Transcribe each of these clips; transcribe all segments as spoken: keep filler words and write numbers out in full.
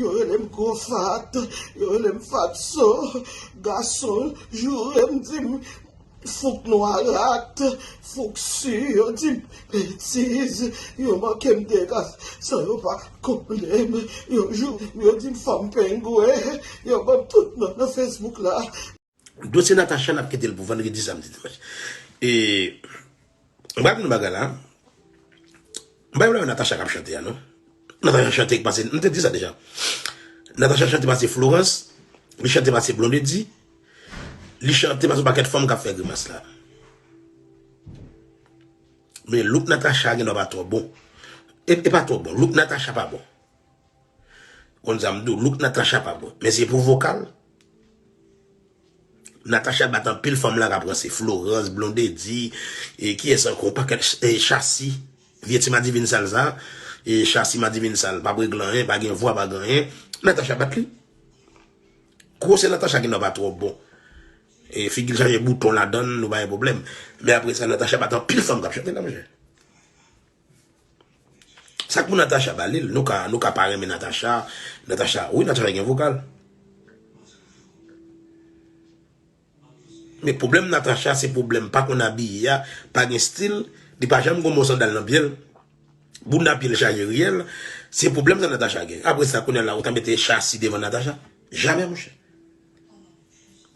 Yo rele m gwo fat, yo rele m fatso. Gason joure m, di m fouk nwa rat, fouk si, yo di m betiz, yo manke m degas san yo pa konnen m, yo joure m, yo di m fanm pengwen, yo ban m tout non nan Facebook la. Dosye Natacha, n ap kite l pou vandredi, samdi, dimanch. E, m pral di nou bagay la. M pa vle wè Natacha k ap chante a, non. Natacha chante pase, m te di sa deja. Natacha chante pase Florence, li chante pase Blondedy, li chante pase yon pakèt fanm k ap fè grimas la. Men look Natacha gen dwa pa twò bon. E, e pa twò bon. Look Natacha pa bon. Konn sa m di w, look Natacha pa bon. Men se pou vokal. Natacha bat anpil fanm la k ap ranse. Florence, Blondedy, e kiyès ankò? Yon pakèt, e, Chassi. Vye ti madivin sal sa. E Chassi madivin sal. Pa regle anyen, pa gen vwa, pa gen anyen. Natacha bat li. Gwosè Natacha gen dwa pa twò bon. E figi l chanje bouton ladan l, nou pa gen pwoblèm. Men apre sa, Natacha bat anpil fanm k ap chante la, monchè. Sa k pou Natacha ba li l? Nou ka, nou ka pa renmen Natacha. Natacha, wi, Natacha gen vokal. Men pwoblèm Natacha, se pwoblèm pa konn abiye a, pa gen stil, li pa janm gon mo sandal nan pye l. Bounda pye l chaje riyèl, se pwoblèm sa Natacha gen. Apre sa, kounye a la, ou ta mete Chassi devan Natacha? Jamè, monchè.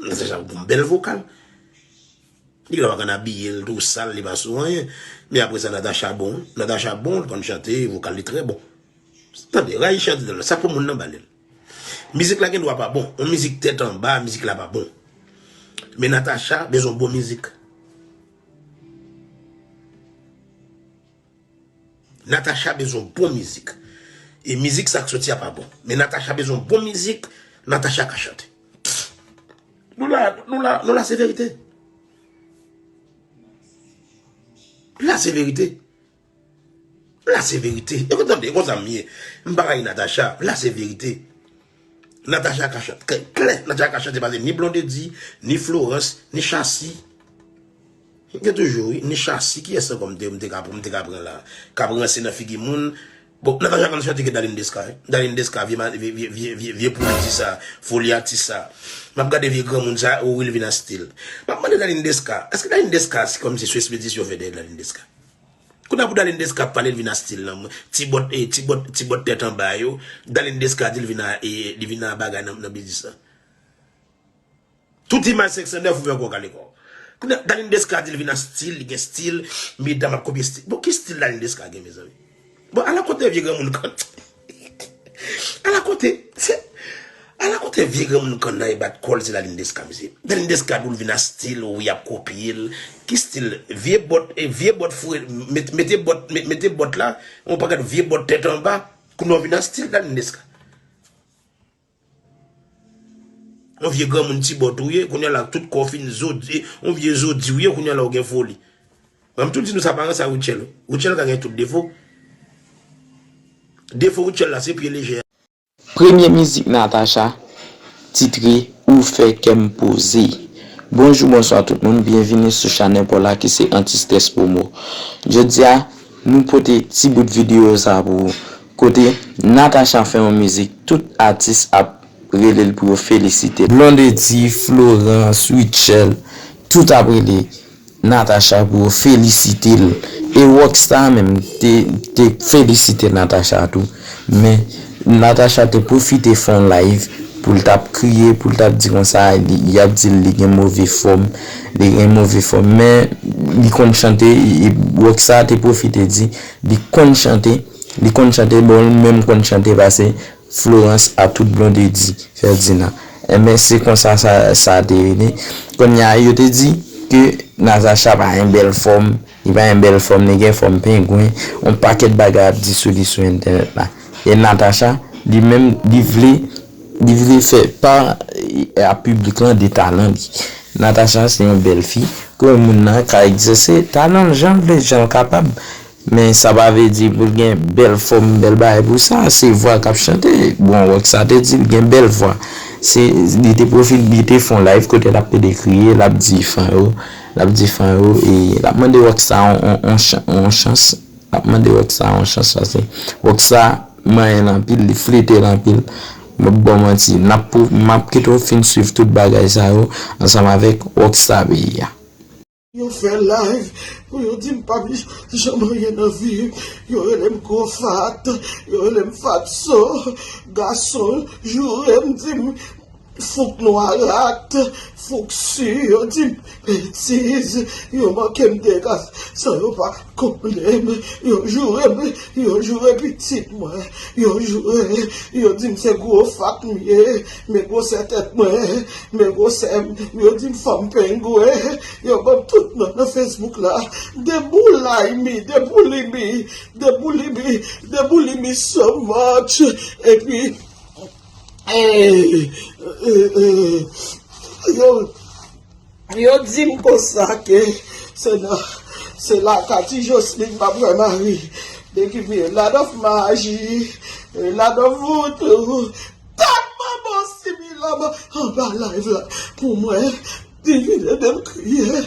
Natacha gon bèl vokal. Li gen dwa pa konn abiye l tou sal, li pa sou anyen. Men apre sa, Natacha bon. Natacha bon, li konn chante, vokal li trè bon. Tande, rayi chante nan sa pou moun nan ba li l. Mizik la gen dwa pa bon. Yon mizik tèt anba, mizik la pa bon. Men Natacha bezwen bon mizik. Natacha bezwen bon mizik. E mizik sa k soti a pa bon. Men Natacha bezwen bon mizik, Natacha ka chante. Nou la, nou la, nou la se verite. La se verite. La se verite. E tande, konsa m ye. M pa rayi Natacha. La se verite. Natacha ka chante. Klè, Natacha ka chante pase ni Blondedy, ni Florence, ni Chassi. Gen toujou, wi. Ni Chassi, kiyès ankò m te, m te ka, m te ka pran la? K ap ranse nan figi moun. Bon, Natacha konn chante ke Darline Desca, wi. Darline Desca, vye, vye, vye, vye, vye, vye pwodui sa, foli atis sa. M ap gade vye granmoun sa, o, wi, l vin a stil. M ap mande Darline Desca, èske Darline Desca, se kòmsi sou ekspedisyon fè dèyè Darline Desca? Kounye a pou Darline Desca pale, l vin a stil nan ti bòt, e, ti bòt, ti bòt tèt anba yo. Darline Desca di l vin a, e, li vin a bagay nan, nan biznis lan. Tout imaj senk san nèf ou fè kò kale kò. Kounye a, Darline Desca di l vin a stil, li gen stil, medam ap kopye stil. Bon, ki stil Darline Desca gen, mezanmi? Bon, ala kote vye granmoun konn. Ala kote, se, ala kote vye granmoun konn nan e bat kò l, se Darline Desca, mesye. Darline Desca di w l vin a stil, ou y ap kopye l. Ki stil? Vye bòt, e vye bòt foure, met-, mete bòt, met-, mete bòt la, yon pakèt vye bòt tèt anba, kounye a w vin a stil Darline Desca. Yon vye granmoun ti bòt ou ye, kounye a la tout kò w fin zodi, yon vye zodi ou ye, kounye a la w gen foli. Mwen m tou di nou sa pa ranse a Rutshelle. Rutshelle ka gen tout defo. Defo Rutshelle la se pye lejè. Premye mizik Natacha, titre Ou fè kè m poze. Bonjou, bonswa tout moun, byenvini sou chanèl pa w la ki se Anti Stress Promo. Jodi a, nou pote ti bout videyo sa pou ou. Kote Natacha fè yon mizik, tout atis ap rele l pou yo felisite l. Blondedy, Florence, Rutshelle, tout ap rele Natacha pou yo felisite l. E Rockstar menm te, te felisite Natacha tou. Men Natacha te pwofite fè yon live pou l t ap kriye, pou l t ap di konsa, li, y ap di l li gen move fòm, li gen move fòm. Men li konn chante, e, e Rockstar te pwofite di, li konn chante, li konn chante, bon, li menm konn chante pase Florence a tout Blondedy, Ferdinand. Enben, se konsa sa, sa te rele. Kounye a, yo te di ke Natacha pa gen bèl fòm, li pa gen bèl fòm, li gen fòm pengwen, yon pakèt bagay ap di sou li sou entènèt la. E Natacha, li menm, li vle, li vle fè pa a piblik lan de talan li. Natacha se yon bèl fi, ke moun nan ka egzèse talan l jan l vle, jan l kapab. Men sa pa vle di pou l gen bèl fòm, bèl bagay pou sa. Se vwa k ap chante. Bon, Rockstar te di l gen bèl vwa. Se, li te pwofite, li te fè yon live kote l ap pede kriye, l ap di fan yo, l ap di fan yo, e l ap mande Rockstar on, on, on chan-, on chans. L ap mande Rockstar on chans, paske Rockstar manyen l anpil, li flite l anpil. M ap ba w manti. N ap pou, m ap kite w fin swiv tout bagay sa yo ansanm avèk Rockstar peyi a. Yo fè live pou yo di m pa janm anyen nan vi. Yo rele m gwo fat, yo rele m fatso. Gason joure m, di m fouk nwa rat, fouk si, yo di m betiz, yo manke m dega san yo pa konnen m, yo joure m, yo joure pitit mwen, yo joure, yo di m se gwo fat m ye, men gwosè tèt mwen, men gwosè m, yo di m fòm pengwen, yo ban m tout non nan Facebook la, de boulay mi, de boulimi, de boulimi, de boulimi so much, epi Eh, eh, eh, yo, yo di m konsa ke se nan, se lakay Ti Jocelyn m ap wè mari. They give me a lot of maji, a lot of voodoo. Tèlman bon similan anba live la pou mwen. Li vin ede m kriye.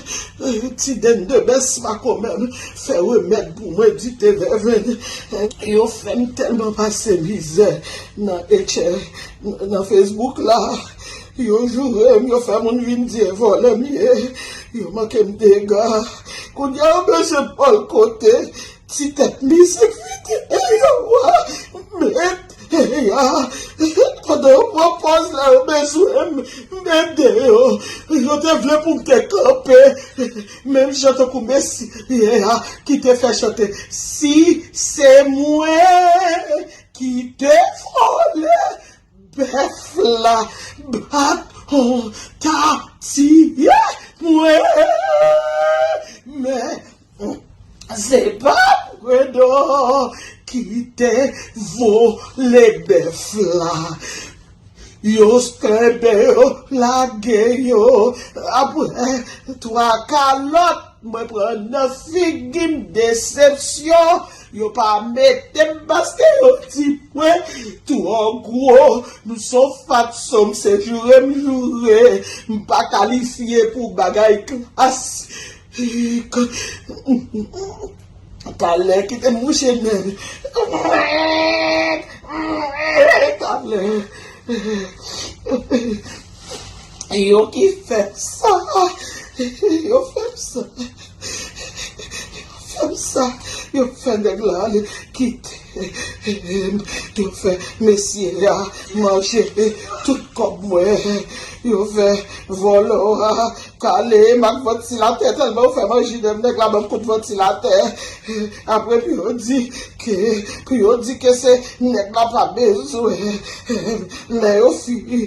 Ti dènn de bès makomè m fè remèd pou mwen, di te vèvenn. Yo fè m tèlman pase mizè nan etchè, nan Facebook la. Yo joure m, yo fè moun vin di e vòlè m ye. Yo manke m dega. Kounye a yo bezwen pòl kote. Ti tèt mizik vide yo a mete ya. Pandan yo pran pòz la, yo bezwen m ede yo. Yo te vle pou m te kanpe. Menm jan tankou Mesi ye a ki te fè chante, si se mwen ki te vòlè bèf la, baton ta tiye mwen. Men se pa Fredo ki te vole bèf la. Yo kenbe yo, lage yo. Apre twa kalòt, mwen pran nan figi m, desepsyon. Yo pa mete m paske yo di mwen twò gwo. Nou se yon fatso, m se joure m joure. M pa kalifye pou bagay klasik. Talè kite m mouche nen. Talè. Yo ki fè sa. Yo fè m sa. Yo fè m sa. Yo fè nèg la ale kite m. Yo fè mesye a manje tout kòb mwen. Yo fè vòlò a kale m ak vantilatè, tèlman yo fè manje de m, nèg la ban m kout vantilatè. Apre pou yo di ke, pou yo di ke se nèg la pa bezwen. Lè yo fini,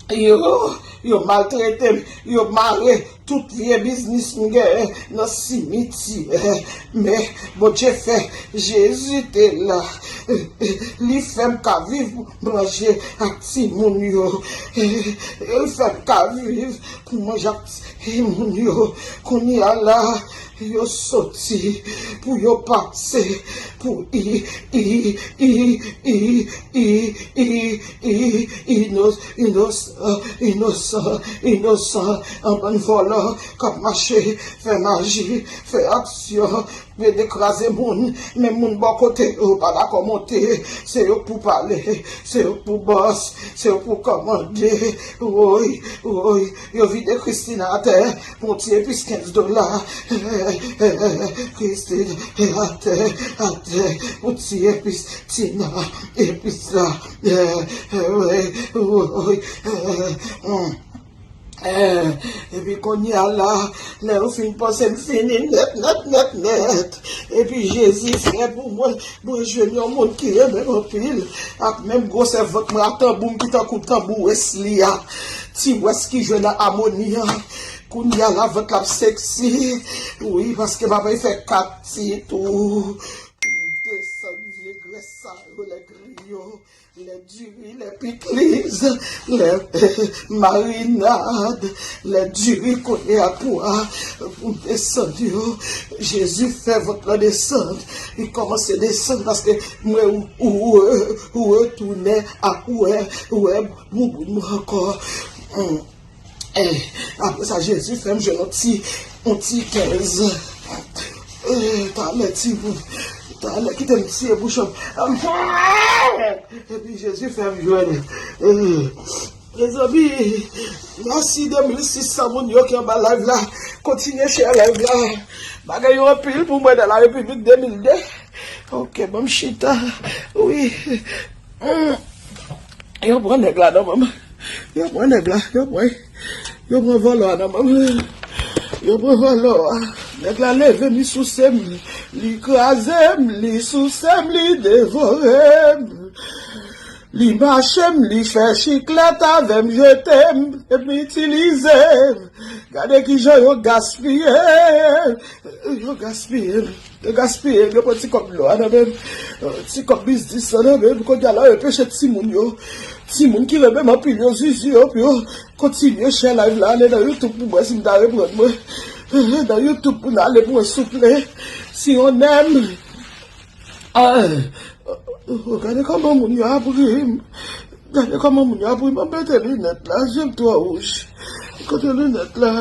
yo, yo maltrete m, yo mare tout vye biznis m genyen nan simityè. Men Bondye fè, Jezi te la. Li fè m ka viv, manje ak timoun yo. Li fè m ka viv pou manje ak timoun yo. Kounye a la, yo soti pou yo pase pou i, i, i, i, i, i, i, inos-, inosan, inosan, inosan, an bann vòlò k ap mache, fè maji, fè aksyon, plede kraze moun, men moun bò kote yo pa dakò monte, se yo k pou pale, se yo k pou bòs, se yo k pou kòmande. Woy, woy, yo vide Christina atè pou yon ti epis kenz dola. Christina atè, atè, pou ti epis, Tina, epis la. Woy, woy, woy. Eh, epi kounye a la, lè yo fin panse m fini nèt, nèt, nèt, nèt. Epi Jezi fè pou mwen, mwen jwenn yon moun ki renmen m anpil, ak menm gwosè vant mwen, ak tanbou m ki tankou tanbou Wesley a. Ti Wes ki jwe nan amoni an. Kounye a la, vant la ap seksi. Wi, paske m ap fè kat ti tou. Pou m desann vye grès sa yo, lè griyo. Lè diri, lè pikliz, lè marinad, lè diri kote a pwa pou m desann yo. Jezi fè vant lan desann. Li kòmanse desann paske mwen ou, ou, ou, ou retounen ak wè, wè bouboun mwen ankò. Hmm. Eh, apre sa, Jezi fè m jwenn yon ti, yon ti kenz. Eh, talè timoun. Talè kite m tiye bouch m. Epi Jezi fè m jwenn. Eh, mezanmi, mèsi de mil sis san moun yo ki anba live la. Kontinye share live la. Bagay yo anpil pou mwen nan la Repiblik de mil de. Ok, ban m chita. Wi. Mm. Yo pran nèg la nan men m. Yo pran nèg la, yo pran. Yo pran vòlò a nan men m. Yo pran vòlò a. Nèg la leve m, li souse m, li kraze m, li souse m, li devore m. Li mache m, li fè chiklèt avè m, jete m, epi itilize m. Gade kijan yo gaspiye. Yo gaspiye m. Yo gaspiye m, yo pran ti kòb dlo a nan men m. Ti kòb biznis lan nan men m. Kounye a la, yo peche timoun yo. Timoun ki renmen m anpil yo, zizi yo, pou yo kontinye share live la, ale nan YouTube pou mwen, si m ta reprann mwen. Nan YouTube pou n ale pou mwen, souple. Si on aime. Ah, oh, gade kòman moun yo ap ri m. Gade kòman moun yo ap ri m. Mwen mete linèt la, je m twò wouj. Kote linèt la?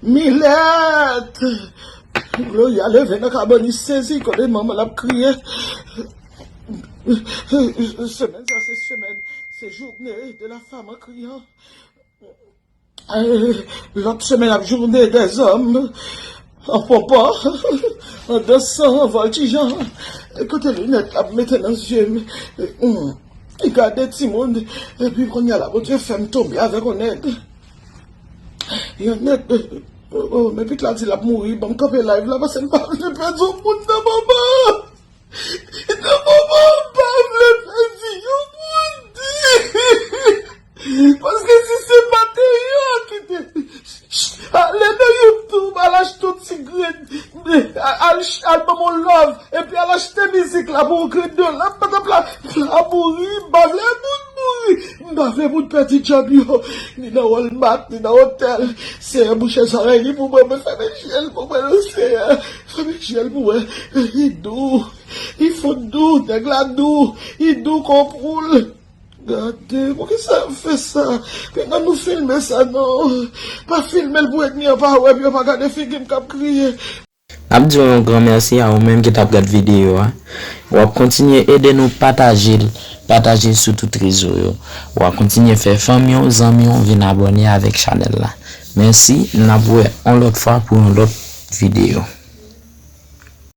Milèt! Gloria leve nan kabann, li sezi, kote manman l ap kriye. Semèn sa se semèn, se journée de la femme en criant. Eh, lòt semèn ap journée des hommes en pompon, en dansant, en voltigeant. Kote linèt l ap mete nan zye m. Hmm. Gade timoun. Epi kounye a la, Bondye fè m tonbe avèk yon nèg. Yon nèg. Oh, oh, men pitit la di l ap mouri. Ban m kanpe live la, paske m pa vle pèdi yon moun nan, manman. Nan moman m pa vle pèdi yon moun. Paske si se pa te yo ki te ale nan YouTube, al achte yon ti grenn, al, al ban m yon love, epi al achte mizik la pou yon grenn dola, m pa t ap la, la mouri, m pa vle moun mouri, m pa vle moun pèdi djòb yo, ni nan Walmart, ni nan otèl. Seyè, bouche zòrèy li pou mwen, mwen fèmen je l pou mwen, non, Seyè. Fèmen je l pou mwen. Li dou. Li fout dou, nèg la dou. Li dou kon poul. Gade, poukisa yo fè sa? Pinga nou filme sa, non. Pa filme l pou ènmi an pa wè, pou yo pa gade figi m k ap kriye. N ap di w yon gran mèsi a ou menm ki t ap gad videyo a. W ap kontinye ede nou pataje l, pataje l sou tout rezo yo. W ap kontinye fè fanmi w, zanmi w vin abòne avèk chanèl la. Mèsi, n ap wè yon lòt fwa pou yon lòt videyo.